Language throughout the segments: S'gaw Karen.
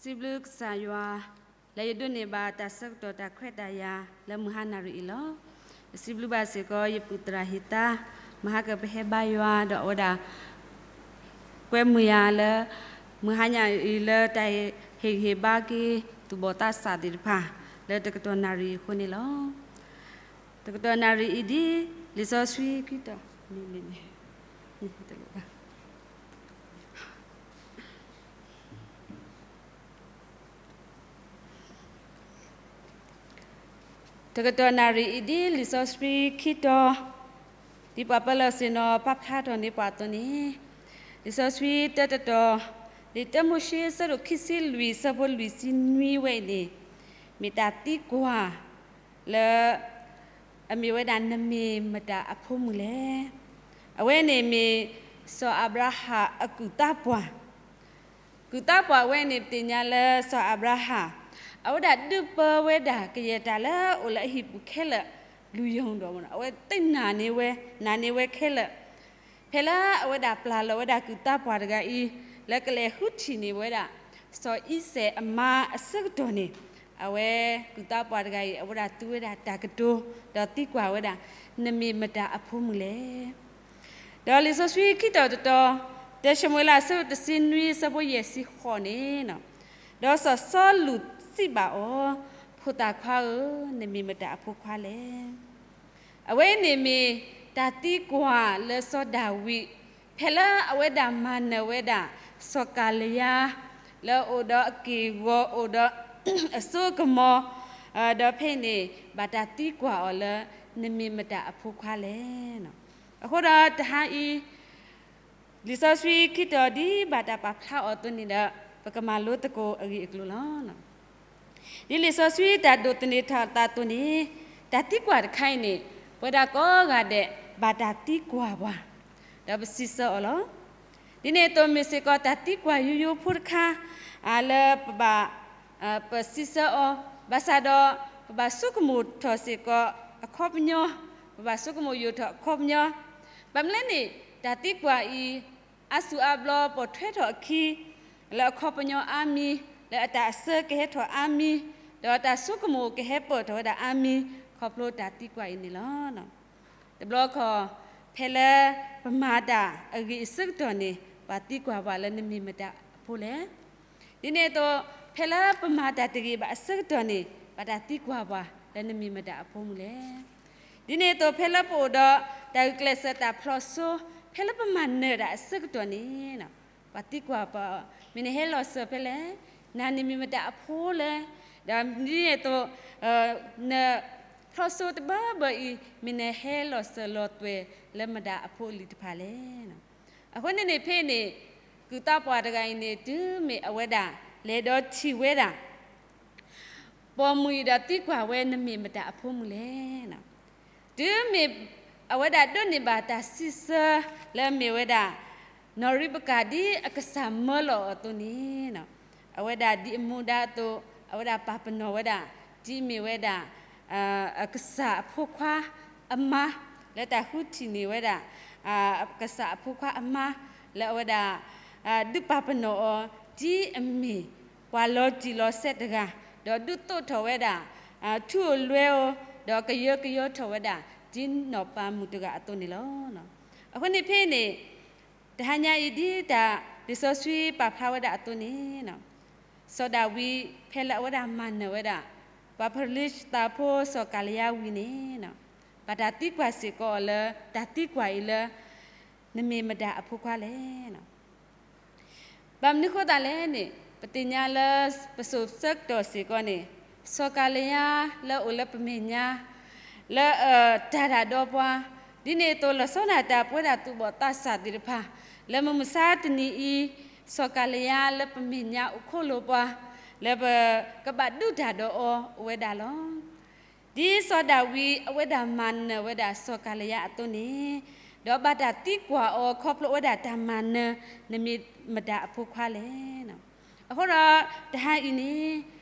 စံးဘျုးကစၢ်ယွၤ လၢယဒိးန့ၢ်ဘၣ်တၢ်ဆၢကတီၢ်တၢ်ခွဲးတၢ်ယာ်လၢမုၢ်ဟါနၣ်ရံၣ်အံၤလီၤ. ယစံးဘျုးဘၣ်စ့ၢ်ကီး ယပုၢ်သရၣ်ဟ့ၣ်သါ မဟါကပဟဲဘါယွၤဒီးအဝဲဒၣ် ကွဲမုာ်ယၤလၢ မုၢ်ဟါညါအံၤလၢတၢ်ဟ့ၣ်ဂံၢ်ဟ့ၣ်ဘါက့ၤ သူၣ်ဘီၣ်သးစၢ်သ့ၣ်တဖၣ် လၢတကတီၢ်နၣ်ရံၣ်အံၤအဃိန့ၣ်လီၤ. တကတီၢ်နၣ်ရံၣ်အံၤဒ် လံာ်စီဆှံခံတီၤ တကတီၢ်နၣ်ရံၣ်အံၤဒ်လံာ်စီဆှံခံတီၤ ဒ်ပှၤပၢလီၤဆ့ၣ်နီၤပာ်ဖျါထီၣ်န့ၢ်ပှၤအသိးန့ၣ်, လံာ်စီဆှံတၢတတီၤ လံာ်တၢမိၤၡ့အဆၢဒိၣ်ခံဆံလွံၢ်အဆၢဖိလွံၢ်ဆံနွံဝဲအံၤန့ၣ် မ့ၢ်တၢ်သံကွၢ်လၢ အမ့ၢ်ဝဲဒၣ်နမ့ၢ်မတၤအဖိမုၣ်လဲၣ်. အဝဲန့ၣ်မ့ၢ်စီၤအၤဘြၤဟၣ်အကုၢ်သးပှၢ် ကုၢ်သးပှၢ်ဝဲန့ၣ် ပသ့ၣ်ညါလၢစီၤအၤဘြၤဟၣ် အဝဲဒၣ်ဒုးပၢဝဲဒၣ်ကယဲၢ်တၢ်လၢအအိၣ်လၢအဟံၣ်ပူၤခဲလၢာ် လူၤယိၤဒီး အဝဲသ့ၣ်နာ်န့ၢ်ဝဲ နာ်န့ၢ်ဝဲခဲလၢာ် ဖဲလၢအဝဲဒၣ်ပျၢ်လီၤဝဲဒၣ်ကုၢ်သးပှၢ်တဂၤအံၤ လၢကလဲၤဃုထံၣ်န့ၢ်ဝဲဒၣ် စီၤအံၤစဲးအမါအဆၢကတီၢ်န့ၣ် အဝဲကုၢ်သးပှၢ်တဂၤအံၤ အဝဲဒၣ်သူဝဲဒၣ်တၢ်ကတိၤ ဒီးသံကွၢ်ဝဲဒၣ် နမ့ၢ်မတၤအဖိမုၣ်လဲၣ်. ဒီးလံာ်စီဆှံခံတီၤတတီၤ တၢၡမူၤအ့လးအဆၢဒိၣ်တဆံနွံအဆၢဖိယဲၢ်ဆံဃိးန့ၣ်, ဒီးစီၤစီလူးစံးဘၣ်အီၤ, ဖိသၣ်ခွါဧၢ, နမ့ၢ်မတၤအဖိခွါလဲၣ်. အဝဲန့ၣ်မ့ၢ်တၢ်သံကွၢ်လၢစီၤဒၤဝံး ဖဲလၢအဝဲဒၣ်မၤနၢၤဝဲဒၣ် စီၤကၤလယါ လၢအအိၣ်ဒီးအက့ၢ်အဂီၤ အိၣ်ဒီးအစိအကမီၤ, ဒီးဖဲန့ၣ် ဘၣ်တၢ်သံကွၢ်အီၤလၢ နမ့ၢ်မတၤအဖိခွါလဲၣ်. အဃိဒီးတဟါအံၤ လံာ်စီဆှံခံတီၤဒ်ဘၣ်တၢ်ပာ်ဖျါအီၤအသိးန့ၣ်ဒီး ပကမၤလိသကိးအဂ့ၢ်အကျိၤလီၤ. ဒ်လံာ်စီဆှံတၢ်ဒိးသန့ၤထီၣ်အသးအသိးန့ၣ်, တၢ်သံကွၢ်တခါအံၤန့ၣ် ပဝဲဒၣ်ကိးဂၤဒဲး ဘၣ်တၢ်သံကွၢ်ပှၤ, ဒီးပစံးဆၢအီၤလီၤ. ဒ်န့ၣ်အသိးမ့ၢ်စ့ၢ်ကီးတၢ်သံကွၢ်ယိယိဖိတခါ လၢပဘၣ် ပစံးဆၢအီၤ, ဘၣ်ဆၣ်ဒီး ပဘၣ်ဆိကမိၣ်ထီၣ်စ့ၢ်ကီးအခီပညီ, ပဘၣ်ဆိကမိၣ်ယိာ်ထီၣ်အခီပညီ, ဘၣ်မနုၤလဲၣ်န့ၣ် တၢ်သံကွၢ်အံၤ အါစုအါဘျီပိာ်ထွဲထီၣ်အခံ လၢအခီပညီအါမံၤ, လၢအတၢ်အဆၢကဟဲထီၣ်အါမံၤ, ဒီးတၢ်ဆိကမိၣ်ကဟဲပၢၢ်ထီၣ်ဝဲဒၣ်အါမံၤ ခီဖျိတၢ်သံကွၢ်အံၤန့ၣ်လီၤ. တဘျီခီ ဖဲလၢပမၤတၢ်အဂ့ၤအဆၢကတီၢ်န့ၣ် ပှၤသံကွၢ်ပှၤလၢနမ့ၢ်မတၤအဖိလဲၣ်. ဒ်န့ၣ်အသိး ဖဲလၢပမၤတၢ်တဂ့ၤဘၣ်အဆၢကတီၢ်န့ၣ် ပှၤတၢ်သံကွၢ်ပှၤလၢနမ့ၢ်မတၤအဖိမုၣ်လဲၣ်. ဒ်န့ၣ်အသိး ဖဲလၢပအိၣ်ဒီးတၢ်ဂုာ်ကျဲးစၢးတၢ်ဖျီၣ်စိ ဖဲလၢပမၤနၢၤတၢ်အဆၢကတီၢ်န့ၣ် ပှၤသံကွၢ်ပှၤ မ့ၢ်နဟဲလီၤစၢၤဖဲလဲၣ်, နၤန့ၣ်မ့ၢ်မတၤအဖိလဲၣ်, ဒီးဒ်န့ၣ်အသိး နဖျီၣ်စိတဘၢဘၢအံၤ မ့ၢ်နဟဲလီၤစၢၤလီၤသွဲၣ်လၢမတၤအဖိအလံၤတဖၣ်လဲၣ်. အဃိန့ၣ်န့ၣ်ဖဲန့ၣ် ကုၢ်သးပှၢ်တဂၤအံၤန့ၣ် တုၤမ့ၢ်အဝဲဒၣ် လဲၤဒီးထံၣ်ဝဲဒၣ် ပိာ်မုၣ်အံၤဒီးသံကွၢ်ဝဲ နမ့ၢ်မတၤအဖိမုၣ်လဲၣ်. တုၤမ့ၢ်အဝဲဒၣ်ဒိးန့ၢ်ဘၣ်တၢ်စံးဆၢလၢအမ့ၢ်ဝဲဒၣ် နီၢ်ရံးဘကၤဒ်အကစၢ်မၢလီၤအီၤအသိးန့ၣ် အဝဲဒၣ်ဒ်အမူဒါအသိး အဝဲဒၣ်ပာ်ပနီၣ်ဝဲဒၣ် ဒ်အမ့ၢ်ဝဲဒၣ် အကစၢ်အဖိခွါအမါ လၢတၢ်ဃုထံၣ်န့ၢ်ဝဲဒၣ် အကစၢ်အဖိခွါအမါ လၢအဝဲဒၣ် ဒုးပာ်ပနီၣ်အီၤ ဒ်အမ့ၢ်ပှၤလီၤတံၢ်လီၤဆဲးတဂၤ ဒီးဒုးသိးထီၣ်ဝဲဒၣ် ထူအလွဲအီၤ ဒီးကယၢကယီထီၣ်ဝဲဒၣ် ဒ်နီၢ်ပၤမုၣ်တဂၤအသိးန့ၣ်လီၤ. အဃိန့ၣ်ဖဲန့ၣ် တဟါညါအံၤဒ်တၢ်လံာ်စီဆှံပာ်ဖျါဝဲဒၣ်အသိးန့ၣ် စီၤဒၤဝံးဖဲလၢအဝဲဒၣ်မၤနၢၤဝဲဒၣ် ပှၤဖလံၡသးဖိစီၤကၤလယါဝံၤန့ၣ် ဘၣ်တၢ်သံကွၢ်စ့ၢ်ကီးအီၤလၢ တၢ်သံကွၢ်အံၤလၢ နမ့ၢ်မတၤအဖိခွါလဲၣ်. ဘၣ်မနုၤဃိသတးလဲၣ်န့ၣ် ပသ့ၣ်ညါလၢပစိၤဆၢကတီၢ်စ့ၢ်ကီးန့ၣ် စီၤကၤလယါလၢအအိၣ်လၢပမဲာ်ညါ လၢအတၢ်ဒၣ်ဒီပှၤ ဒ်န့ၣ်အသိးလီၤဆီဒၣ်တၢ်ပဝဲဒၣ်သူၣ်ဘီၣ်သးစၢ်သ့ၣ်တဖၣ် လၢမုၢ်မဆါတနံၤအံၤ စီၤကၤလယါလၢပမဲာ်ညါအိၣ်ခိၣ်လိၤပှၤ လၢပကဘၣ်ဒုးတၢ်ဒီးအီၤအိၣ်ဝဲဒၣ်လီၤ. ဒ်စီၤဒၤဝံးအဝဲဒၣ်မၤနၢၤဝဲဒၣ်စီၤကၤလယါအသိးန့ၣ် ဒီးဘၣ်တၢ်သံကွၢ်အီၤခီဖျိဝဲဒၣ်တၢ်မၤနၢၤ နမ့ၢ်မတၤအဖိခွါလဲၣ်. အဃိဒီးတဟါအံၤန့ၣ်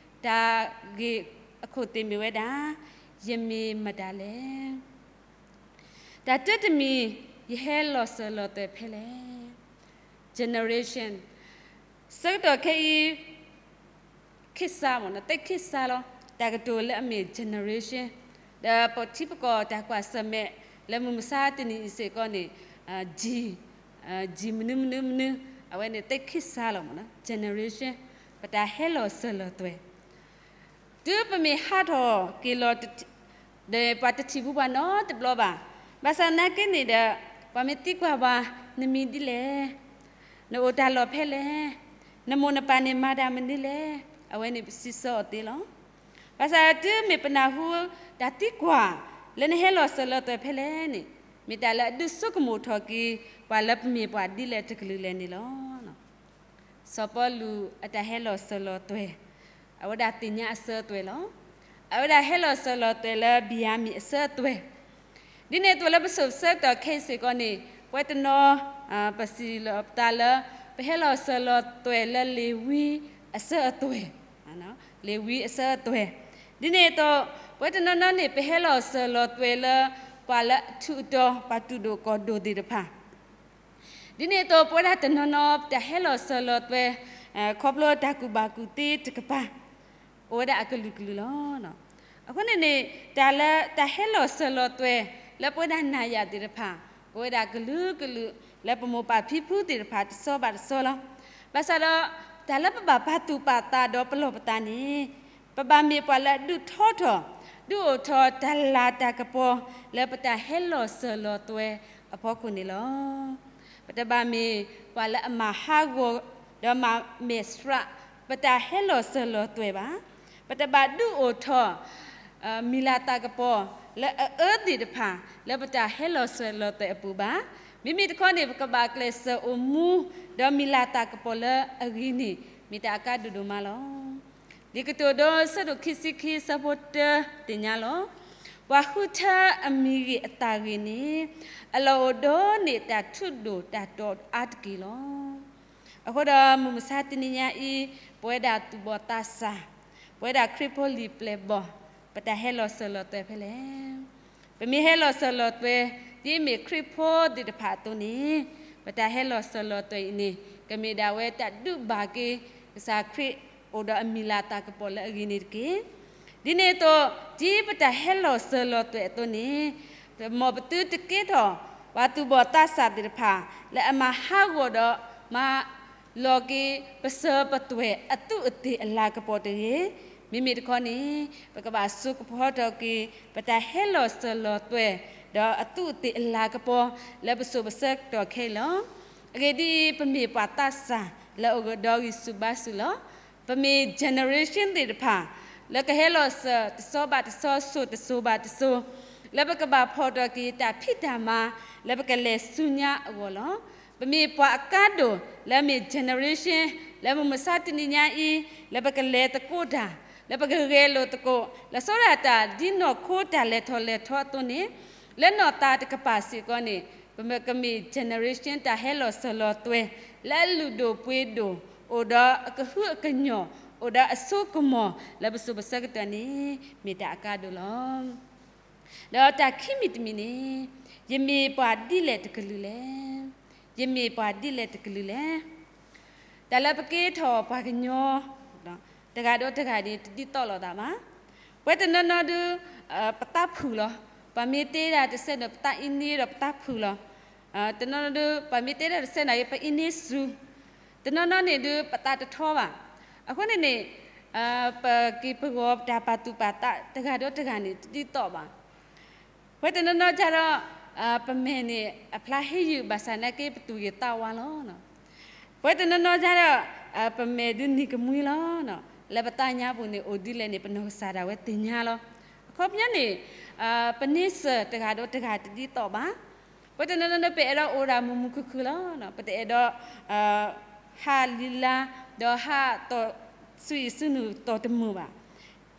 တၢ်ဂ့ၢ်အခိၣ်သ့ၣ်မ့ၢ်ဝဲဒၣ် ယမ့ၢ်မတၤလဲၣ်. တၢ်တမံၤ ယဟဲလီၤစၢၤလီၤသွဲၣ်ဖဲလဲၣ်. Generation ဆၢကတီၢ်ခဲအံၤ ခ့ၣ်စါမ့ၢ်နီၤ, သ့ၣ်ခ့ၣ်စါလီၤ. တၢ်ကတိၤလၢအမ့ၢ် generation, ဒီးပထံပကီၢ်တၢ်ကွၢ်ဆၢၣ်မဲာ် လၢမုၢ်မဆါတနံၤအံၤစ့ၢ်ကီးန့ၣ် G, G မနုၤမနုၤမနုၤ, အဝဲန့ၣ်သ့ၣ်ခ့ၣ်စါလီၤမ့ၢ်နီၤ, generation, ပတၢ်ဟဲလီၤစၢၤလီၤသွဲၣ် တုၤပမ့ၢ်ဟးထီၣ်က့ၤလီၤ ဒီးပှၤတထံၣ်ဘူးပှၤနီတဘျီဘၣ်. ဘၣ်ဆၣ်သနာ်က့န့ၣ်ဒီး ပှၤမ့ၢ်သံကွၢ်ပှၤ, နမံၤဒ်လဲၣ်, နအိၣ်တၢ်လီၢ်ဖဲလဲၣ်, နမိၢ်နပၢ်န့ၣ်မၤတၢ်မနုၤလဲၣ်, အဝဲန့ၣ်ပစံးဆၢအီၤသ့လီၤ. ဘၣ်ဆၣ်တုၤမ့ၢ်ပနၢ်ဟူတၢ်သံကွၢ် လၢနဟဲလီၤစၢၤလီၤသွဲၣ်ဖဲလဲၣ်န့ၣ် မ့ၢ်တၢ်လၢအဒုးဆိကမိၣ်ထီၣ်က့ၤ ပှၤလၢပမ့ၢ်ပှၤဒ်လဲၣ်တကလုာ်လဲၣ်န့ၣ်လီၤ. စီၤပီလူးအတၢ်ဟဲလီၤစၢၤလီၤသွဲၣ်, အဝဲဒၣ်သ့ၣ်ညါအဆၢအသွဲၣ်လီၤ. အဝဲဒၣ်ဟဲလီၤစၢၤလီၤသွဲၣ်လၢဘံၣ်ယၤမံၣ်အဆၢအသွဲၣ်, ဒ်န့ၣ်အသိးလၢပစိၤပဆၢကတီၢ်ခဲအံၤစ့ၢ်ကီးန့ၣ် ပဝဲတနီၤ ပစံးလီၤပသးလၢ ပဟဲလီၤစၢၤလီၤသွဲၣ်လၢလ့ၤဝံအဆၢအသွဲၣ်, လ့ၤဝံအဆၢအသွဲၣ်, ဒ်န့ၣ်အသိး ပဝဲတနီၤနီၤန့ၣ် ပဟဲလီၤစၢၤလီၤသွဲၣ်လၢ ပှၤလၢအထူးအတီၤ ပှၤတူၢ်ဒိၣ်ကီၢ်ဒိၣ်သ့ၣ်တဖၣ် ဒ်န့ၣ်အသိး ပဝဲဒၣ်တနီၤနီၤ ပတၢ်ဟဲလီၤစၢၤလီၤသွဲၣ် ခီဖျိတၢ်ကူၣ်ဘၣ်ကူၣ်သ့တကပၤ အိၣ်ဝဲဒၣ်အကလုာ်ကလုာ်လီၤ. အဃိန့ၣ်န့ၣ် တၢ်လၢတၢ်ဟဲလီၤစၢၤလီၤသွဲၣ် လၢပဝဲဒၣ်နၤယၤသ့ၣ်တဖၣ် အိၣ်ဝဲဒၣ်ကလုာ်ကလုာ် လၢပမိၢ်ပၢ်ဖံဖုသ့ၣ်တဖၣ်တဆီဘၣ်တဆီလီၤ. ဘၣ်ဆၣ်ဒီး တၢ်လၢပဘၣ်ပာ်သူၣ်ပာ်သးဒီးပလီၢ်ပသးန့ၣ် ပဘၣ်မ့ၢ်ပှၤလၢအဒုးထီထီၣ် ဒုးအိၣ်ထီၣ်တၢ်လၤတၢ်ကပီၤ လၢပတၢ်ဟဲလီၤစၢၤလီၤသွဲၣ်အဖီခိၣ်န့ၣ်လီၤ. ပတဘၣ်မ့ၢ်ပှၤလၢအမၤဟးဂီၤ ဒီးမၤမဲာ်ဆှး ပတၢ်ဟဲလီၤစၢၤလီၤသွဲၣ်ဘၣ်. ပတဘၣ်ဒုးအိၣ်ထီၣ် မံၤလၤသးကပီၤ လၢအအၢသ့ၣ်တဖၣ် လၢပတၢ်ဟဲလီၤစၢၤလီၤသွဲၣ်အပူၤဘၣ်. မ့မ့ၢ်တခီန့ၣ် ပကဘၣ်ကျဲးစၢးအိၣ်မူ ဒီးမံၤလၤသးကပီၤလၢအဂ့ၤန့ၣ် မ့ၢ်တၢ်အကါဒိၣ်ဒိၣ်မးလီၤ. လံာ်ကတိၤဒိ ဆၢဒိၣ်ခံဆံခံ ဆၢဖိတၢ သ့ၣ်ညါလီၤ. ပှၤဃုထၢအမံၤဂ့ၤအသးဂ့ၤန့ၣ် အလီၢ်အိၣ်ဒီးန့ၢ်တၢ်ထူးဒိၣ်တၢ်တီၤအါတက့ၢ်လီၤ. အဃိဒီးမုၢ်မဆါတနံၤညါအံၤ ပဝဲဒၣ်သူၣ်ဘီၣ်သးစၢ်, ပဝဲဒၣ်ခရံာ်ဖိလံာ်ပျဲၢ်ဘီၣ်, ပတၢ်ဟဲလီၤစၢၤလီၤသွဲၣ်ဖဲလဲၣ်. ပမ့ၢ်ဟဲလီၤစၢၤလီၤသွဲၣ် ဒ်အမ့ၢ်ခရံာ်ဖိသ့ၣ်တဖၣ်အသိးန့ၣ် ပတၢ်ဟဲလီၤစၢၤလီၤသွဲၣ်အံၤန့ၣ် ကမ့ၢ်ဒၣ်ဝဲတၢ်ဒုးဘၣ်က့ၤ ကစၢ်ခရံာ်အိၣ်ဒီးအမံၤလၤသးကပီၤလၢအဂ့ၤန့ၣ်တက့ၢ်. ဒ်န့ၣ်အသိး ဒ်ပတၢ်ဟဲလီၤစၢၤလီၤသွဲၣ်အသိးန့ၣ် မ်ပသုတကဲထီၣ် ပှၤသူၣ်ဘီၣ်သးစၢ်သ့ၣ်တဖၣ် လၢအမၤဟးဂီၤဒီးမၤလီၤက့ၤ ပစၢၤပသွဲၣ်အသူးအသ့ၣ်အလၤကပီၤတဂ့ၤ. မ့မ့ၢ်တခီန့ၣ် ပကဘၣ်စိာ်ကဖီထီၣ်က့ၤ ပတၢ်ဟဲလီၤစၢၤလီၤသွဲၣ် ဒီးအသူးအသ့ၣ်အလၤကပီၤ လၢပစိၤပဆၢကတီၢ်ခဲအံၤလီၤ. အဂ့ၢ်ဒ်အံၤ, ပမ့ၢ်ပှၤသးစၢ်လၢအအိၣ်ဒီးဂံၢ်ဆူၣ်ဘါဆူၣ်လီၤ. ပမ့ၢ် generation သ့ၣ်တဖၣ် လၢကဟဲလီၤစၢၤတဆီဘၣ်တဆီ စိၤတစိၤဘၣ်တစိၤ လၢပကဘၣ်ဖီၣ်ထီၣ်က့ၤတၢ်ဖံးတၢ်မၤ လၢပကလဲၤဆူညါအဂီၢ်လီၤ. ပမ့ၢ်ပှၤအကါဒိၣ်လၢအမ့ၢ် generation လၢမုၢ်မဆါတနံၤညါအံၤ လၢပကလဲၤသကိးတၢ် လၢပကဂဲၤလိာ်သကိး လၢဆိဒၣ်တၢ်ဒ်နီၢ်ခိတၢ်လဲၤထီၣ်လဲၤထီအသိးန့ၣ် လၢနီၢ်သးတကပၤစ့ၢ်ကီးန့ၣ် ပကမ့ၢ် generation တၢ်ဟဲလီၤစၢၤလီၤသွဲၣ် လၢအလုၢ်ဒိၣ်ပှ့ၤဒိၣ် အိၣ်ဒီးအကဟုကညီၢ် အိၣ်ဒီးအစိကမီၤ လၢပစိၤပဆၢကတီၢ်န့ၣ် မ့ၢ်တၢ်အကါဒိၣ်လီၤ. ဒီးတၢ်ခံမံၤတမံၤန့ၣ် ယမ့ၢ်ပှၤဒ်လဲၣ်တကလုာ်လဲၣ်. ယမ့ၢ်ပှၤဒ်လဲၣ်တကလုာ်လဲၣ်. တၢ်လၢပကဲထီၣ်ပှၤကညီ တဂၤဒီးတဂၤန့ၣ် တဒ်သိးလိာ်သးဘၣ်. ပဝဲတနီၤနီၤဒုး ပသးဖုၣ်လီၤ. ပှၤမ့ၢ်တဲဒၣ်တစဲးဒီး ပသးအ့န့ဒီးပသးဖုၣ်လီၤ. တနီၤနီၤဒုး ပှၤမ့ၢ်တဲဒၣ်တစဲးန့ၣ် ပအ့န့စူၤ. တနီၤနီၤန့ၣ်ဒုး ပသးတထီဘၣ်. အဃိန့ၣ်န့ၣ် ပက့ၤပဂီၤ ပတၢ်ပာ်သူၣ်ပာ်သးတဂၤဒီးတဂၤန့ၣ် တဒ်သိးဘၣ်. ပဝဲတနီၤနီၤကဒီး ပမဲာ်န့ၣ် အဖျါဟ့ၣ်ယုၢ်ဘၣ်ဆၣ်နာ်က့ ပသူၣ်ဂ့ၤသးဝါလီၤ. ပဝဲတနီၤနီၤကဒီး ပမဲာ်ဒုးနံၤကမှံလီၤ. လၢပသးညါပူၤန့ၣ် အိၣ်ဒ်လဲၣ်န့ၣ် ပနီၢ်ကစၢ်ဒၣ်ဝဲသ့ၣ်ညါလီၤ. အခီပညီန့ၣ် ပန့ဆၢၣ်တဂၤဒီးတဂၤတဒ်သိးဘၣ်. ပဝဲတနီၤနီၤန့ၣ် ပအဲၣ်ဒိးအိၣ်ဒၣ်မုာ်မုာ်ခုၣ်ခုၣ်လီၤ. ပတအဲၣ်ဒိး ဟးလံၤလါ ဒီးဟးတီၢ် ဆူၣ်အံၤဆူၣ်နုာ်တီၢ်တမုာ်ဘၣ်.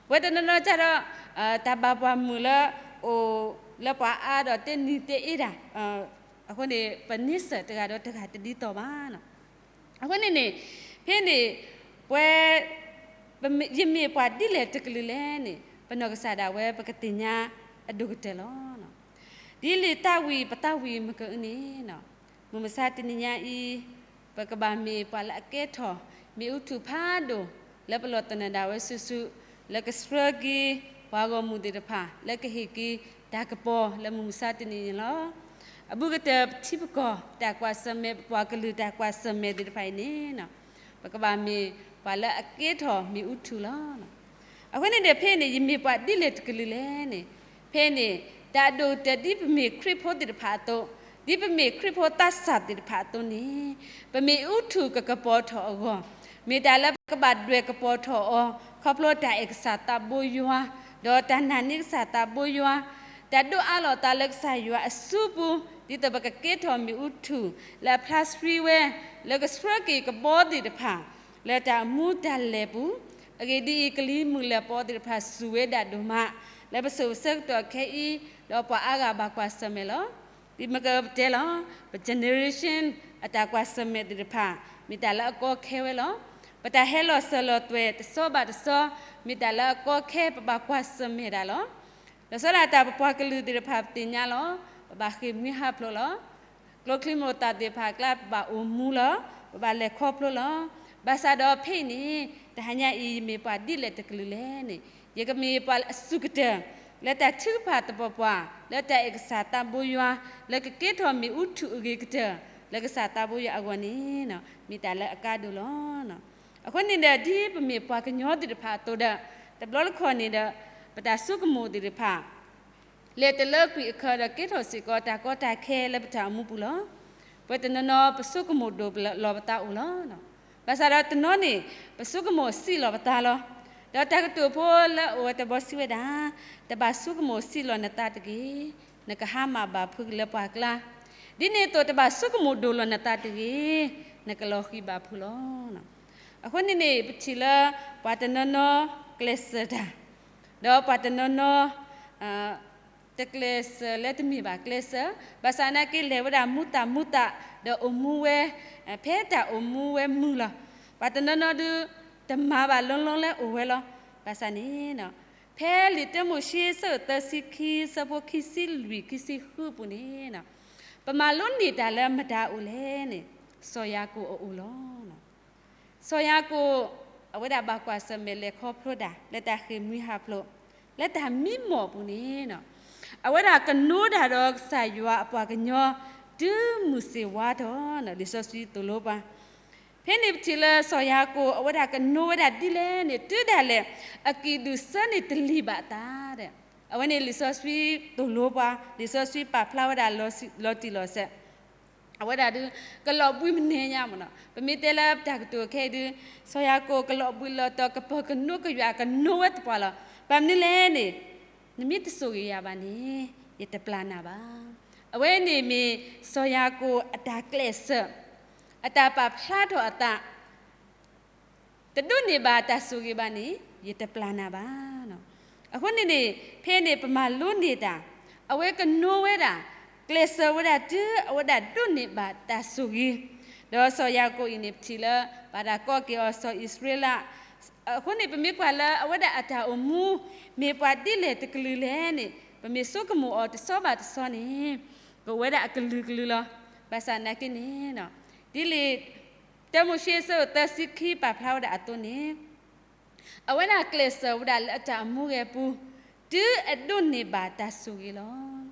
ပဝဲတနီၤနီၤကဒီး တၢ်ဘၣ်ပှၤမုာ်လၢ အိၣ်လၢပှၤအါဒီးတဲနံၤတဲအ့တၢ်, အဃိန့ၣ် ပန့ဆၢၣ်တဂၤဒီးတဂၤတဒ်သိးဘၣ်. အဃိန့ၣ်န့ၣ် ဖဲန့ၣ် ပဝဲ ယမ့ၢ်ပှၤဒ်လဲၣ်တကလုာ်လဲၣ်န့ၣ် ပနီၢ်ကစၢ်ဒၣ်ဝဲ ပကသ့ၣ်ညါအဒိၣ်ကတၢၢ်လီၤ. ဒ်လံာ်သးဝံၣ်ပသးဝံၣ်မုၢ်ကအုန့ၣ် မုၢ်မဆါတနံၤညါအံၤ ပကဘၣ်မ့ၢ်ပှၤလၢအကဲထီၣ် မ့ၣ်အူထုးဖးဒိၣ် လၢပလီၢ်သနၢၣ်ဒၣ်ဝဲစုာ်စုာ် လၢကဆှၢက့ၤပှၤဂီၢ်မုၢ်သ့ၣ်တဖၣ် လၢကဟ့ၣ်က့ၤတၢ်ကပီၤလၢမုၢ်မဆါတနံၤအံၤန့ၣ်လီၤ. အဘူးကတၢၢ်ပထံပကီၢ် တၢ်ကွၢ်ဆၢၣ်မဲာ် ပပှၤကလုာ်တၢ်ကွၢ်ဆၢၣ်မဲာ်သ့ၣ်တဖၣ်အံၤန့ၣ် ပကဘၣ်မ့ၢ်ပှၤလၢအကဲထီၣ်မ့ၣ်အူထူၣ်လီၤ. အဃိန့ၣ်ဒီး ဖဲအံၤန့ၣ် ယမ့ၢ်ပှၤဒ်လဲၣ်တကလုာ်လဲၣ်န့ၣ်, ဖဲအံၤန့ၣ် တၢ်အဒိၣ်ကတၢၢ် ဒ်ပမ့ၢ်ခရံာ်ဖိသ့ၣ်တဖၣ်အသိး, ဒ်ပမ့ၢ်ခရံာ်ဖိသးစၢ်သ့ၣ်တဖၣ်အသိးန့ၣ်, ပမ့ၣ်အူထူၣ်ကကပီၤထီၣ်အဂီၢ်, မ့ၢ်တၢ်လၢပကဘၣ်ဒွဲၣ်ကပီၤထီၣ်အီၤ ခီဖျိတၢ်အဲၣ်ကစၢ်သးဘိယွၤ, ဒီးတၢ်နာ်န့ၢ်ကစၢ်သးဘိယွၤ, တၢ်ဒိးအးလီၤအသးလၢကစၢ်ယွၤအစုပူၤ, ဒ်သိးပကကဲထီၣ်မ့ၣ်အူထူၣ် လၢအဖျါဆှံဝဲ လၢကဆှၢက့ၤကဘီသ့ၣ်တဖၣ် လၢတၢ်အိၣ်မူတၢ်လဲၤပူၤ, အဂ့ၢ်ဒ်အံၤ, ကလံၤမုၢ်လၢ်ပီသ့ၣ်တဖၣ်စူၢ်ဝဲဒၣ်ဒိၣ်မး, လၢပစိၤပဆၢကတီၢ်ခဲအံၤ, ဒီးပှၤအါဂၤဘၣ်ကွၢ်ဆၢၣ်မဲာ်လီၤ. ဒ်မ့ၢ်ကပတဲလီၤ, ပ generation အတၢ်ကွၢ်ဆၢၣ်မဲာ်သ့ၣ်တဖၣ် မ့ၢ်တၢ်လၢအကီခဲဝဲလီၤ. ပတၢ်ဟဲလီၤစၢၤလီၤသွဲၣ်တဆီဘၣ်တဆီ မ့ၢ်တၢ်လၢအကီခဲ ပဘၣ်ကွၢ်ဆၢၣ်မဲာ်ဒၣ်လီၤ. လီၤဆီဒၣ်တၢ် ပပှၤကလုာ်သ့ၣ်တဖၣ်ပသ့ၣ်ညါလီၤ. ပဘၣ်ဃ့ၢ်မှံဟးဖျိးလီၤ. ကျိချံမျိာ်သၣ်သ့ၣ်တဖၣ်အကျါ ပဘၣ်အိၣ်မူလီၤ. ပဘၣ်လဲၤခီဖျိလီၤ. ဘၣ်ဆၣ်ဒီးဖဲအံၤန့ၣ် တဟါညါအံၤ ယမ့ၢ်ပှၤဒ်လဲၣ်တကလုာ်လဲၣ်န့ၣ်, ယကမ့ၢ်ပှၤအစူၢ်ကတၢၢ် လၢတၢ်ထုကဖၣ်သပှၢ်ပှၢ် လၢတၢ်အဲၣ်ကစၢ်သးဘိယွၤ လၢကကဲထီၣ်မ့ၣ်အူထူၣ်အဂ့ၤကတၢၢ် လၢကစၢ်သးဘိယွၤအဂီၢ်န့ၣ် မ့ၢ်တၢ်လၢအကါဒိၣ်လီၤ. အဃိန့ၣ်ဒီး ဒ်ပမ့ၢ်ပှၤကညီသ့ၣ်တဖၣ်အသိးဒီး တဘျီတခီၣ်န့ၣ်ဒီး ပတၢ်ဆိကမိၣ်သ့ၣ်တဖၣ် လဲၤတလၢကွံာ်အခၢးဒီး ကဲထီၣ်စ့ၢ်ကီးတၢ်ကီတၢ်ခဲလၢပတၢ်အိၣ်မူပူၤလီၤ. ပှၤတနီၤနီၤ ပဆိကမိၣ်ဒိၣ်လီၤပသးအိၣ်လီၤ. ဘၣ်ဆၣ်ဒီးတနီၤန့ၣ် ပဆိကမိၣ်စံးလီၤပသးလီၤ. ဒီးတၢ်ကတိၤဖိလၢအအိၣ်ဝဲတဘီစံးဝဲဒၣ်, တဘၣ်ဆိကမိၣ်စံးလီၤနသးတဂ့ၤ, နကဟါမၢ်ဘၣ်ဖုးလၢပှၤကျါ, ဒ်န့ၣ်အသိး တဘၣ်ဆိကမိၣ်ဒိၣ်လီၤနသးတဂ့ၤ, နကလီၤဃံၤဘၣ်ဖုးလီၤ. အဃိန့ၣ်န့ၣ် ပထံၣ်လၢ ပှၤတနီၤနီၤ ကျဲးစၢးတၢ်, ဒီးပှၤတနီၤနီၤ တကျဲးစၢးလၢတမ့ၢ်ဘၣ်ကျဲးစၢး, ဘၣ်ဆၣ်သနာ်က့ လဲၤဝဲဒၣ်မူသးမူသး ဒီးအိၣ်မူဝဲ ဖဲတၢ်အိၣ်မူဝဲမုာ်လီၤ. ပှၤတနီၤနီၤဒုး တမၤဘၣ်လီၤလီၤလၢအိၣ်ဝဲလီၤ. ဘၣ်ဆၣ်န့ၣ် ဖဲလံာ်တၢမိၤၡ့ ဆၢသၢဆံခံ ဆၢဖိခံဆံလွံၢ် ခံဆံဃုအပူၤန့ၣ် ပမၤလိန့ၢ်တၢ်လၢမတၤအအိၣ်လဲၣ်န့ၣ်, စီၤယၤကိာ်အအိၣ်လီၤ. စီၤယၤကိာ် အဝဲဒၣ်ဘၣ်ကွၢ်ဆၢၣ်မဲာ်လဲၤခီဖျိတၢ် လၢတၢ်ဃ့ၢ်မှံဟးဖျိး လၢတၢ်မံမီၢ်အပူၤန့ၣ် အဝဲဒၣ်ကနိဒၣ်ဒီးကစၢ်ယွၤအပှၤကညီ တုၤမုၢ်ဆ့ၣ်ဝါထီၣ်န့ၣ် လံာ်စီဆှံသိၣ်လိပှၤ ဖဲန့ၣ်ပထံၣ်လၢစီၤယၤကိာ် အဝဲဒၣ်ကနိဝဲဒၣ်ဒ်လဲၣ်န့ၣ် တုၤဒၣ်လဲာ် အကံၣ်ဒုၣ်စၢန့ၣ်တလံၤဘၣ်အသးဒီး အဝဲန့ၣ်လံာ်စီဆှံသိၣ်လိပှၤ လံာ်စီဆှံပာ်ဖျါဝဲဒၣ်လီၤတံၢ်လီၤဆဲး အဝဲဒၣ်ဒုး ကလီၤဘှံးမနုၤညါမ့ၢ်နီၤ. ပမ့ၢ်တဲလၢပတၢ်ကတိၤခဲအံၤဒုး စီၤယၤကိာ်ကလီၤဘှံးလီၤတီၤ ကပၢၤကနိကယွၤ ကနိဝဲသပှၢ်လီၤ. ဘၣ်မနုၤလဲၣ်န့ၣ် နမ့ၢ်တဆိၣ်ဂ့ၤယၤဘၣ်န့ၣ် ယတပျၢ်နၤဘၣ်. အဝဲန့ၣ်မ့ၢ်စီၤယၤကိာ်အတၢ်ကျဲးစၢး အတၢ်ပာ်ဖျါထီၣ်အသး တဒိးန့ၢ်ဘၣ်တၢ်ဆိၣ်ဂ့ၤဘၣ်န့ၣ် ယတပျၢ်နၤဘၣ်. အဃိန့ၣ်န့ၣ် ဖဲန့ၣ်ပမၤလိန့ၢ်တၢ် အဝဲကနိဝဲဒၣ် ကျဲးစၢးဝဲဒၣ်တုၤအဝဲဒၣ်ဒိးန့ၢ်ဘၣ်တၢ်ဆိၣ်ဂ့ၤ, ဒီးစီၤယၤကိာ်အံၤန့ၣ် ပထံၣ်လၢ ဘၣ်တၢ်ကိးက့ၤအီၤစီၤအံၣ်စရ့လး, အဃိန့ၣ် ပမ့ၢ်ကွၢ်လၢအဝဲဒၣ်အတၢ်အိၣ်မူ မ့ၢ်ပှၤဒ်လဲၣ်တကလုာ်လဲၣ်န့ၣ် ပမ့ၢ်ဆိကမိၣ်အီၤတဆီဘၣ်တဆီန့ၣ် ကအိၣ်ဝဲဒၣ်အကလုာ်ကလုာ်လီၤ. ဘၣ်ဆၣ်သနာ်က့န့ၣ် ဒ်လံာ် တၢမိၤၡ့ ဆၢသၢဆံခံ ပာ်ဖျါဝဲဒၣ်အသိးန့ၣ် အဝဲဒၣ်ကျဲးစၢးဝဲဒၣ်လၢအတၢ်အိၣ်မူအပူၤ တုၤအဒိးန့ၢ်ဘၣ်တၢ်ဆိၣ်ဂ့ၤလီၤ.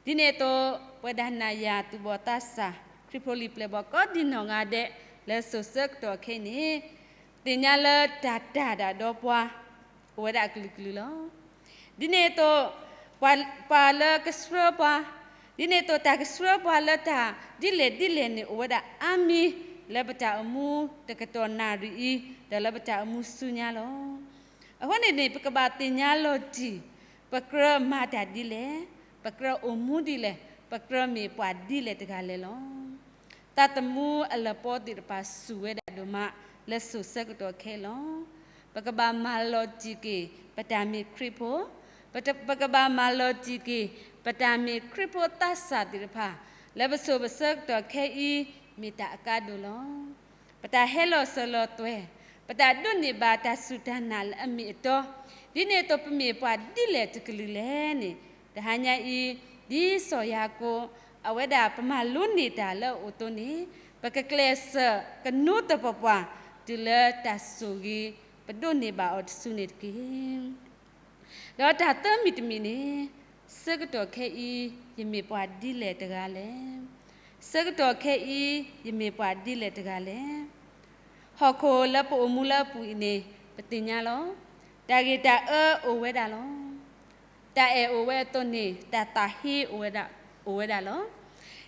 ဒ်န့ၣ်အသိး ပဝဲဒၣ်နၤယၤသူၣ်ဘီၣ်သးစၢ် ခရံာ်ဖိလံၤပျဲၢ်ဘီၣ်ကိးဒံနီၢ်ဂၤဒဲး လၢစိၤဆၢကတီၢ်ခဲအံၤန့ၣ် သ့ၣ်ညါလၢတၢ်တၢ်ဒၣ်ဒီးပှၤ အိၣ်ဝဲဒၣ်အကလုာ်ကလုာ်လီၤ. ဒ်န့ၣ်အသိး ပှၤ ပှၤလၢကဆှၢပှၤ, ဒ်န့ၣ်အသိးတၢ်ကဆှၢပှၤလၢတၢ်ဒ်လဲၣ်ဒ်လဲၣ်န့ၣ် အိၣ်ဝဲဒၣ်အါမံၤ လၢပတၢ်အိၣ်မူတကတီၢ်နၣ်ရံၣ်အံၤ ဒီးလၢပတၢ်အိၣ်မူဆူညါလီၤ. အဃိန့ၣ်န့ၣ် ပကဘၣ်သ့ၣ်ညါလီၤတံၢ် ပကြၢးမၤတၢ်ဒ်လဲၣ်, ပကြၢးအိၣ်မူဒ်လဲၣ်, ပကြၢးမ့ၢ်ပှၤဒ်လဲၣ်တဂၤလဲၣ်လီၤ. သးသမူအလၢပီသ့ၣ်တဖၣ်စူၢ်ဝဲဒၣ်ဒိၣ်မး လၢစိၤဆၢကတီၢ်ခဲအံၤလီၤ. ပကဘၣ်မၤလီၤတံၢ်က့ၤ ပတၢ်မ့ၢ်ခရံာ်ဖိ, ပတ- ပကဘၣ်မၤလီၤတံၢ်က့ၤ ပတၢ်မ့ၢ်ခရံာ်ဖိသးစၢ်သ့ၣ်တဖၣ် လၢပစိၤပဆၢကတီၢ်ခဲအံၤ မ့ၢ်တၢ်အကါဒိၣ်လီၤ. ပတၢ်ဟဲလီၤစၢၤလီၤသွဲၣ်, ပတၢ်ဒိးန့ၢ်ဘၣ်တၢ်စူၢ်တၢ်နာ်လၢအမ့ၢ်အတီ, ဒ်န့ၣ်အသိးပမ့ၢ်ပှၤဒ်လဲၣ်တကလုာ်လဲၣ်န့ၣ် တဟါညါအံၤ ဒ်စီၤယၤကိာ် အဝဲဒၣ်ပမၤလိန့ၢ်တၢ်လၢအအိၣ်အသိးန့ၣ် ပကကျဲးစၢးကနိသပှၢ်ပှၢ် တုၤလၢတၢ်ဆိၣ်ဂ့ၤ ပဒိးန့ၢ်ဘၣ်အီၤတစုန့ၣ်တက့ၢ်. ဒီးတၢ်သၢမံၤတမံၤန့ၣ်, ဆၢကတီၢ်ခဲအံၤ ယမ့ၢ်ပှၤဒ်လဲၣ်တဂၤလဲၣ်. ဆၢကတီၢ်ခဲအံၤ ယမ့ၢ်ပှၤဒ်လဲၣ်တဂၤလဲၣ်. ဟီၣ်ခိၣ်လၢပအိၣ်မူလၢအပူၤအံၤန့ၣ် ပသ့ၣ်ညါလီၤ. တၢ်ဂ့ၢ်တၢ်အၢအိၣ်ဝဲဒၣ်လီၤ. တၢ်အဲၣ်အိၣ်ဝဲအသိးန့ၣ် တၢ်သးဟ့အိၣ်ဝဲဒၣ်, အိၣ်ဝဲဒၣ်လီၤ.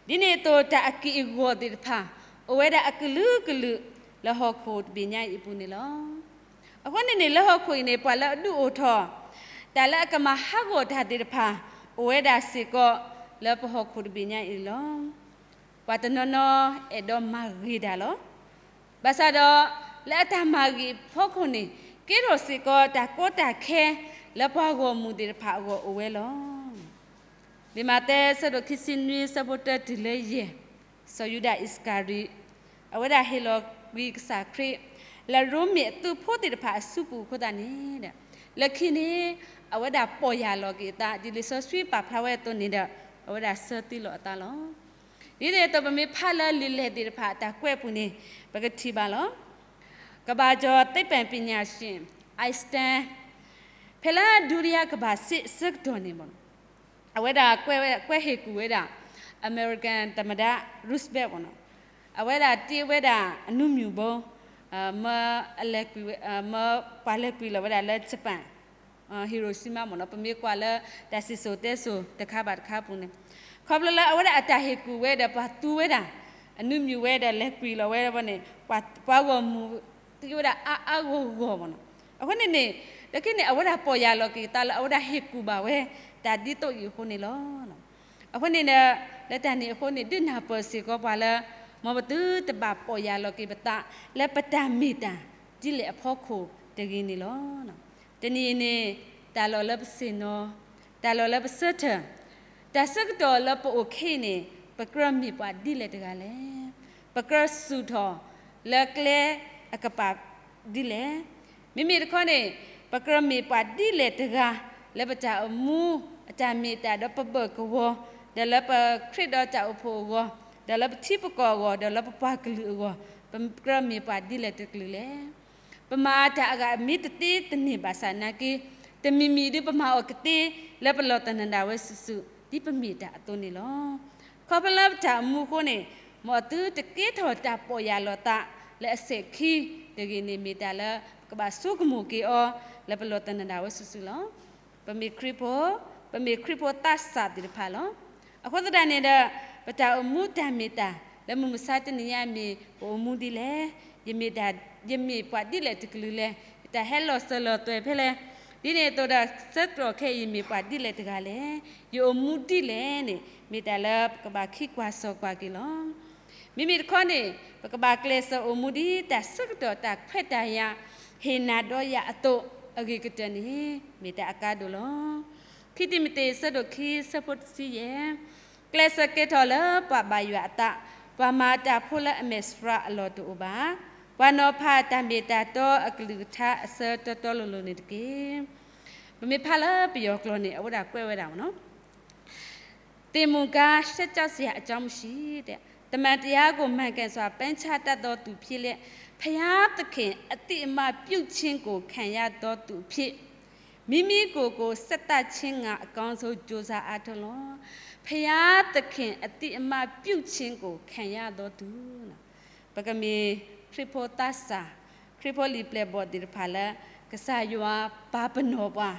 ဒ်န့ၣ်အသိး တၢ်အက့ၢ်အဂီၤသ့ၣ်တဖၣ် အိၣ်ဝဲဒၣ်အကလုာ်ကလုာ် လၢဟီၣ်ခိၣ်တဘ့ၣ်ညါအံၤအပူၤန့ၣ်လီၤ. အဃိန့ၣ်န့ၣ် လၢဟီၣ်ခိၣ်အံၤန့ၣ် ပှၤလၢအဒုးအိၣ်ထီၣ် တၢ်လၢအကမၤဟးဂီၤတၢ်သ့ၣ်တဖၣ် အိၣ်ဝဲဒၣ်စ့ၢ်ကီး လၢပဟီၣ်ခိၣ်တဘ့ၣ်ညါအံၤလီၤ. ပှၤတနီၤနီၤအဲၣ်ဒိးမၤဂ့ၤတၢ်လီၤ. ဘၣ်ဆၣ်ဒီး လၢအတၢ်မၤဂ့ၤအဖီခိၣ်န့ၣ် ကဲထီၣ်စ့ၢ်ကီးတၢ်ကီတၢ်ခဲ လၢပှၤဂီၢ်မုၢ်သ့ၣ်တဖၣ်အဂီၢ်အိၣ်ဝဲလီၤ. လံာ်မးသဲ အဆၢဒိၣ်ခံဆံနွံ အဆၢဖိတၢတုၤလၢယဲၢ်, စီၤယူဒၤအံၣ်စကၤရံၤ, အဝဲဒၣ်ဟ့ၣ်လီၤကွံာ်ကစၢ်ခရံာ် လၢရိမ့ၤအသုးဖိသ့ၣ်တဖၣ်အစုပူၤအဃိသတးန့ၣ်ဒီး လၢခံန့ၣ် အဝဲဒၣ်ပီၢ်ယၢ်လီၤက့ၤအသး ဒ်လံာ်စီဆှံပာ်ဖျါဝဲအသိးန့ၣ်ဒီး အဝဲဒၣ်ဆၢသံလီၤအသးလီၤ. ဒ်န့ၣ်အသိး ပမ့ၢ်ဖးလၢလံာ်လဲၢ်သ့ၣ်တဖၣ်အတၢ်ကွဲးအပူၤန့ၣ် ပကထံၣ်ဘၣ်လီၤ. ကမ္ဘာကျော်သိပ္ပံပညာရှင် Einstein ဖဲလၢဒုတိယကမ္ဘာစစ်အဆၢကတီၢ်န့ၣ် အဝဲဒၣ်ကွဲးဝဲ ကွဲးဟ့ၣ်ကူၣ်ဝဲဒၣ် အမဲရကၤသမ္မတ Roosevelt နီၤ, အဝဲဒၣ်တ့ဝဲဒၣ်အနူမၠူၣ်ဘိ မၢအလဲၤကွံာ်ဝဲ မၢပှၤလဲၤကွံာ်လီၤဝဲဒၣ်လၢ Japan Hiroshima မ့ၢ်နီၤ, ပမ့ၢ်ကွၢ်လၢတၢ်စံၣ်စိၤတဲစိၤတခါဘၣ်တခါအပူၤန့ၣ်, ခီဖျိလၢအဝဲဒၣ်အတၢ်ဟ့ၣ်ကူၣ်ဝဲဒီးပှၤသူဝဲဒၣ် အနူမၠူၣ်ဝဲဒီးလဲၤကွံာ်လီၤဝဲဒၣ်န့ၣ် ပှၤဂီၢ်မုၢ်သံဝဲဒၣ်အါအါဂီၢ်ဂီၢ်မ့ၢ်နီၤ. အဃိန့ၣ်န့ၣ် လၢခံန့ၣ် အဝဲဒၣ်ပီၢ်ယၢ်လီၤက့ၤအသးလၢအဝဲဒၣ်ဟ့ၣ်ကူၣ်ဘၣ်ဝဲ တၢ်ဒ်သိးအံၤအဃိန့ၣ်လီၤ. အဃိန့ၣ်ဒီး လၢတၢ်န့ၣ်အဃိန့ၣ် ဒုးနၢ်ပၢၢ်စ့ၢ်ကီးပှၤလၢ မ်ပသုတဘၣ်ပီၢ်ယၢ်လီၤက့ၤပသး လၢပတၢ်မ့ၢ်တၢ်ဒ်လဲၣ်အဖီခိၣ်တဂ့ၤန့ၣ်လီၤ. တနံၤအံၤန့ၣ် တၢ်လီၢ်လၢပဆ့ၣ်နီၤ, တၢ်လီၢ်လၢပဆၢထၢၣ်, တၢ်ဆၢကတီၢ်လၢပအိၣ်ခဲအံၤန့ၣ် ပကြၢးမ့ၢ်ပှၤဒ်လဲၣ်တဂၤလဲၣ်. ပကြၢးစူၢ်ထီၣ်လၢကျဲအကပၤဒ်လဲၣ်. မ့မ့ၢ်တခီန့ၣ် ပကြၢးမ့ၢ်ပှၤဒ်လဲၣ်တဂၤ လၢပတၢ်အိၣ်မူ အတၢ်မ့ၢ်တၢ်ဒီးပဘၢၣ်ကဝီၤ, ဒီးလၢပခရံာ်ဒီးတၢ်အိၣ်ဖှိၣ်အဂီၢ်, ဒီးလၢပထံပကီၢ်အဂီၢ်, ဒီးလၢပပှၤကလုာ်အဂီၢ်, ပကြၢးမ့ၢ်ပှၤဒ်လဲၣ်တကလုာ်လဲၣ်. ပမၤတၢ်အဂၤမ့ၢ်တသ့တန့ၢ်ဘၣ်ဆၣ်နာ်က့, တမံၤမံၤဒုးပမၤအီၤကသ့ လၢပလီၤတၢ်နၢ်ဒၣ်ဝဲစုာ်စုာ် ဒ်ပမ့ၢ်တၢ်အသိးန့ၣ်လီၤ. ခီဖျိလၢပတၢ်အိၣ်မူအဃိန့ၣ် မ်အသုတကဲထီၣ်တၢ်ပီၢ်ယၢ်လီၤသးလၢအစဲးခံတဂ့ၤန့ၣ် မ့ၢ်တၢ်လၢပကဘၣ်ဆိကမိၣ်က့ၤအီၤ လၢပလီၤတၢ်နၢ်ဒၣ်ဝဲစုာ်စုာ်လီၤ. ပမ့ၢ်ခရံာ်ဖိ, ပမ့ၢ်ခရံာ်ဖိသးစၢ်သ့ၣ်တဖၣ်လီၤ. အဃိသတးန့ၣ်ဒီး ပတၢ်အိၣ်မူတၢ်မ့ၢ်တၢ် လၢမုၢ်မဆါတနံၤညါမ့ၢ်ပအိၣ်မူဒ်လဲၣ်, ယမ့ၢ်တၢ်, ယမ့ၢ်ပှၤဒ်လဲၣ်တကလုာ်လဲၣ်, ယတၢ်ဟဲလီၤစၢၤလီၤသွဲၣ်ဖဲလဲၣ်, ဒ်န့ၣ်အသိးဒီး ဆၢကတီၢ်ခဲအံၤမ့ၢ်ပှၤဒ်လဲၣ်တဂၤလဲၣ်, ယအိၣ်မူဒ်လဲၣ်န့ၣ် မ့ၢ်တၢ်လၢပကဘၣ်ခံကွၢ်စီၣ်ကွၢ်က့ၤလီၤ. မ့မ့ၢ်တခီန့ၣ် ပကဘၣ်ကျဲးစၢးအိၣ်မူဒ်တၢ်ဆၢကတီၢ်တၢ်ခွဲးတၢ်ယာ် ဟ့ၣ်နၤဒီးယၤအသိး အဂ့ၤကတၢၢ်န့ၣ် မ့ၢ်တၢ်အကါဒိၣ်လီၤ. ခံတံၤမသ့း အဆၢဒိၣ်ခံ အဆၢဖိတဆံယဲၢ်, ကျဲးစၢးကဲထီၣ်လၢပှၤဘၣ်ယွၤအသး, ပှၤမၤတၢ်ဖိလၢအမဲာ်ဆှးအလီၢ်တအိၣ်ဘၣ်, ပှၤနီၤဖးတၢ်မ့ၢ်တၢ်တီအကလုၢ်ကထါအဆၢတီတီလိၤလိၤန့ၣ်တက့ၢ်. ပမ့ၢ်ဖးလၢပယီၤကျိာ်န့ၣ် အဝဲဒၣ်ကွဲးဝဲဒၣ်မ့ၢ်နီၤ သေမုၢ်ကါ ရှက်ကြောက်စရာအကြောင်းမရှိ တမန်တရားကို မှန်ကန်စွာ ပိုင်းခြားတတ်သောသူဖြစ်လျက် ဘုရားသခင်အသိအမှတ်ပြုခြင်းကို ခံရသောသူအဖြစ် မိမိကိုယ်ကို ဆက်သတ်ခြင်းငှာ အကောင်းဆုံး ကြိုးစားအားထုတ်လော့. ဘုရားသခင်အသိအမှတ်ပြုခြင်းကို ခံရသောသူ ပကမ့ၢ်ခရံာ်ဖိသးစၢ်, ခရံာ်ဖိလံာ်ပျဲၢ်ဘီၣ်သ့ၣ်တဖၣ်လၢ ကစၢ်ယွၤပာ်ပနီၣ်ပှၤ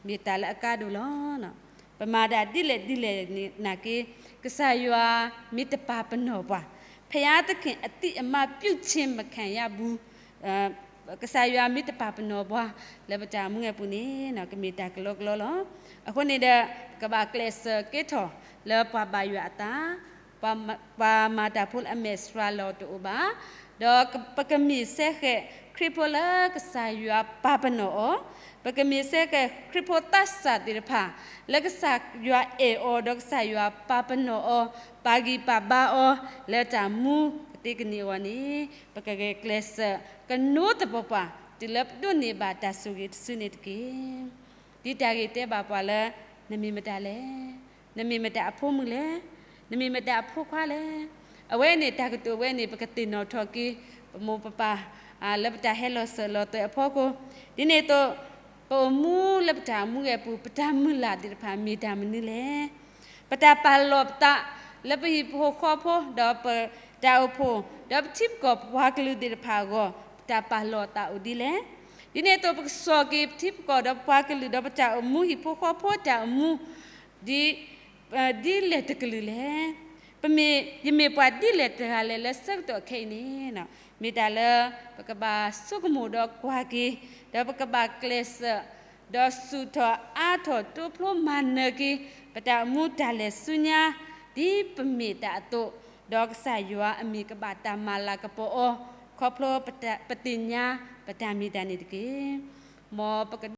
မ့ၢ်တၢ်လၢအကါဒိၣ်လီၤ. ပမၤတၢ်ဒ်လဲၣ်ဒ်လဲၣ်နာ်က့ ကစၢ်ယွၤမ့ၢ်တပာ်ပနီၣ်ပှၤ, ဘုရားသခင်အသိအမှတ်ပြုခြင်း မခံရဘူး ကစၢ်ယွၤမ့ၢ်တပာ်ပနီၣ်ပှၤ လၢပတၢ်အိၣ်မူအပူၤန့ၣ် ကမ့ၢ်တၢ်ကလီကလီလီၤ. အဃိန့ၣ်ဒီး ပကဘၣ်ကျဲးစၢးကဲထီၣ်လၢပှၤဘၣ်ယွၤအသး, ပှၤမၤတၢ်ဖိလၢအမဲာ်ဆှးလီၢ်တအိၣ်ဘၣ်, ဒီးပကမ့ၢ်စ့ၢ်ကီး ခရံာ်ဖိလၢကစၢ်ယွၤပာ်ပနီၣ်အီၤ, ပကမ့ၢ်စ့ၢ်ကီး ခရံာ်ဖိသးစၢ်သ့ၣ်တဖၣ် လၢကစၢ်ယွၤအဲၣ်အီၤ ဒီးကစၢ်ယွၤပာ်ပနီၣ်အီၤ, ပာ်ဂံၢ်ပာ်ဘါအီၤ လၢတၢ်မူကသ့ကန့ၢ်အဂီၢ်န့ၣ် ပကဂဲၤကျဲးစၢး ကနိးသပှၢ်ပှၢ် တုၤလၢပဒိးန့ၢ်ဘၣ်တၢ်ဆိၣ်ဂ့ၤတစုန့ၣ်တက့ၢ်. ဒ်တၢ်ဂ့ၢ်တဲဘၣ်ပှၤလၢ နမ့ၢ်မတၤလဲၣ်, နမ့ၢ်မတၤအဖိမုၣ်လဲၣ်, နမ့ၢ်မတၤအဖိခွါလဲၣ်, အဝဲန့ၣ် တၢ်ကတိၤဝဲန့ၣ် ပကသ့ၣ်နီၣ်ထီၣ်က့ၤ ပမိၢ်ပပၢ် လၢပတၢ်ဟဲလီၤစၢၤလီၤသွဲၣ်အဖီခိၣ်, ဒ်န့ၣ်အသိး ပအိၣ်မူလၢပတၢ်အိၣ်မူအပူၤ ပတၢ်မုၢ်လၢ်သ့ၣ်တဖၣ်မ့ၢ်တၢ်မနုၤလဲၣ်. ပတၢ်ပာ်လီၤပသးလၢပဟံၣ်ဖိဃီဖိ ဒီးပတၢ်အိၣ်ဖှိၣ် ဒီးပထံပကီၢ်ပပှၤကလုာ်သ့ၣ်တဖၣ်အဂီၢ် ပတၢ်ပာ်လီၤသးအိၣ်ဒ်လဲၣ်. ဒ်န့ၣ်အသိး ပကစိာ်က့ၤပထံပကီၢ်ဒီးပပှၤကလုာ် ဒီးပတၢ်အိၣ်မူဟံၣ်ဖိဃီဖိတၢ်အိၣ်မူ ဒ် ဒ်လဲၣ်တကလုာ်လဲၣ်. ပမ့ၢ် ယမ့ၢ်ပှၤဒ်လဲၣ်တဂၤလဲၣ်လၢဆၢကတီၢ်ခဲအံၤန့ၣ်, မ့ၢ်တၢ်လၢ ပကဘၣ်ဆိကမိၣ်ဒီးကွၢ်က့ၤ, ဒီးပကဘၣ်ကျဲးစၢး ဒီးဆူၣ်ထီၣ်အါထီၣ်တိဖျိမၤနၢၤက့ၤ ပတၢ်အိၣ်မူတၢ်လဲၤဆူညါ ဒ်ပမ့ၢ်တၢ်အသိး, ဒီးကစၢ်ယွၤအမံၤကဘၣ်တၢ်မၤလၤကပီၤအီၤ ခီဖျိပသ့ၣ်ညါပတၢ်မ့ၢ်တၢ်န့ၣ်တက့ၢ်. မ်ပက